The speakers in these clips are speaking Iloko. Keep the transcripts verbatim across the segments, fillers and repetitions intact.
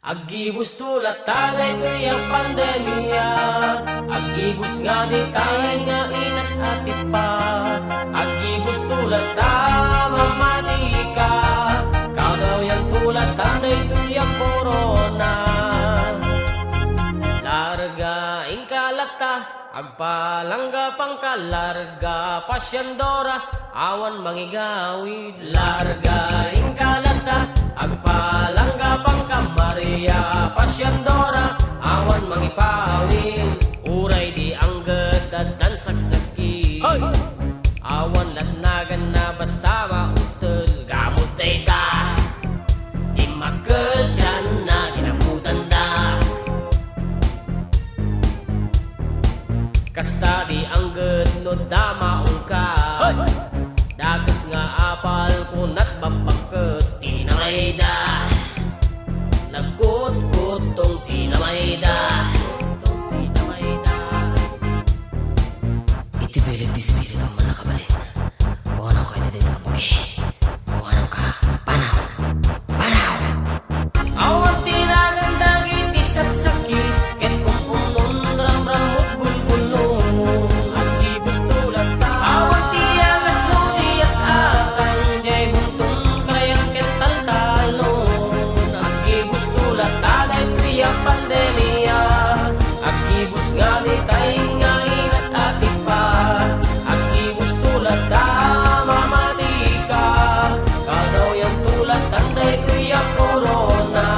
Aggibusto latta daytoy a pandemia. Aggibusto nga ditay nga inat a tippa. Aggibusto latta mamati ka. Kadawyanto latta daytoy a corona. Larga inka latta, agpalangga pangka larga pasiendora. Awan mangigawid, larga inka latta, agpalangga pangka Maria pasiendora, awan mangipawil, uray di angget addan saksakit. Hoy! Awan latnaganna basta maustel, gamut dayta, dimmakkel dianna ginamutanda. Kasta di angget no damaongka. Hoy! Dakes nga apal kunat babbakket ti namayda. Nagkutkuttong ti namayda. Iti bileg ti Espiritu a mannakabalin. Buanawka iti dayta a bagi. Buanawka. Panaw! Panaw! Awan ti nagan dagiti saksakit, ket um-umnon ramrammut bulbulno. Aggibusto latta. Awan ti agasno diak a kanjay bunton karayan ket taltalon. Aggibusto latta daytoy a pandemia. Aggibus nga ditay nga inat a tippa. Aggibusto latta mamati ka. Kadawyanto latta daytoy a corona.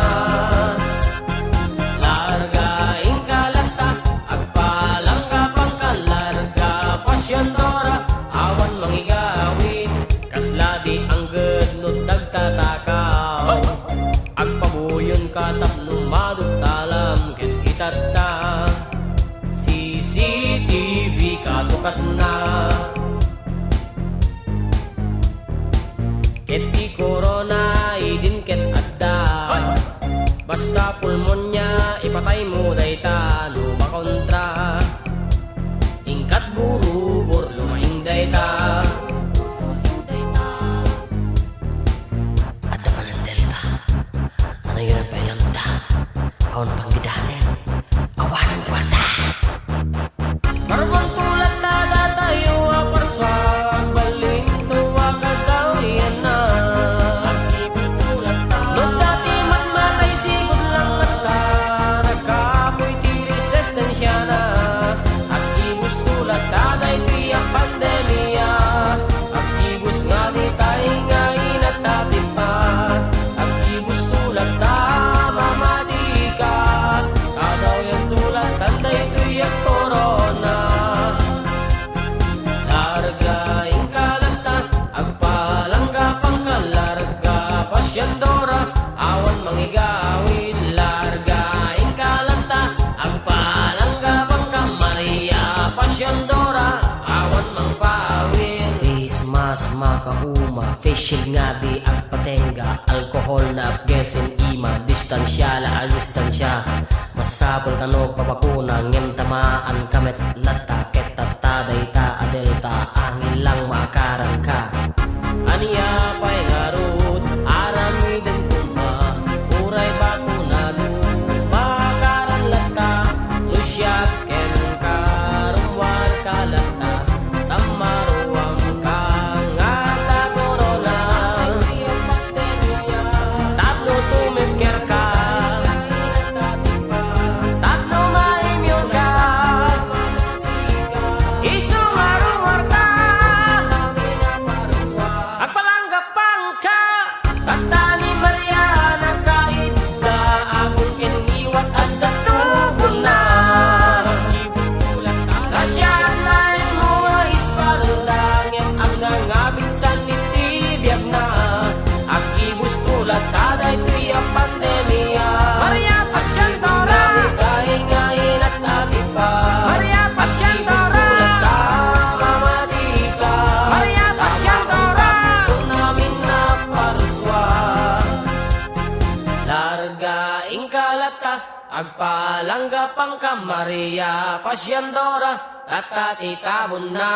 Larga inka latta, agpalangga pangka larga pasiendora, awan mangigawid, kasla di angget no dagtatakaw. Agpabuyonka tapno madugtalam ket itatta, C C T V katukatna. Ket ti corona idin ket adda. Basta pulmonia, ipataymo dayta no makontra. Inkat burubor lumaing dayta. Adda manen Delta. Nanayon pay Lambda. Awan panggidanen. Awanen kuarta. Marbon tulad ta datayo a parsua, agbalin tua kadawyanna. Agkibus tulad ta. No dati matmatay sigud lang latta, nagkapoy ti resistensiana. Agkibus tulad ta daytoy a pandemia. Agkibus nga ditay nga inat a tippa. Agkibus tulad ta mamati ka. Kadawyan tulad ta daytoy a corona. Larga inka latta, agpalangga pangka larga pasiendora, awan mangigawid. Larga inka latta, agpalangga pangka Maria pasiendora, awan mangpawil. Face mask makauma, face shield nga di agpatengga, alcohol na apgesin ima, distansia la a distansia. Masapul kano pabakuna, ngem tamaan ka met latta, ket tatta dayta a Delta, angin lang maakaran ka. Ania pay ngarud, aramiden koma, uray bakunado, maakaran latta, no siak kenka, rummuarka latta, ta maruamka nga ta corona. Tapno tumipkerka, tapno maimyonka, isu nga rummuarka, agpalangga pangka. Tatta ni Maria nakaidda, agung ken ngiwat adda tubonna. Nasiat laeng mo nga ispalda, ngem agngangabit san iti biagna. Agkibus tulad ta daytoy a pandemia. Maria Pasiendora. Agkibus nga inat a tippa. Maria Pasiendora. Agkibus tulad ta mamati ka. Maria Pasiendora. Tuna minna parsua. Larga inka latta, agpalangga pangka Maria Pasiendora, tatta ti tabonna.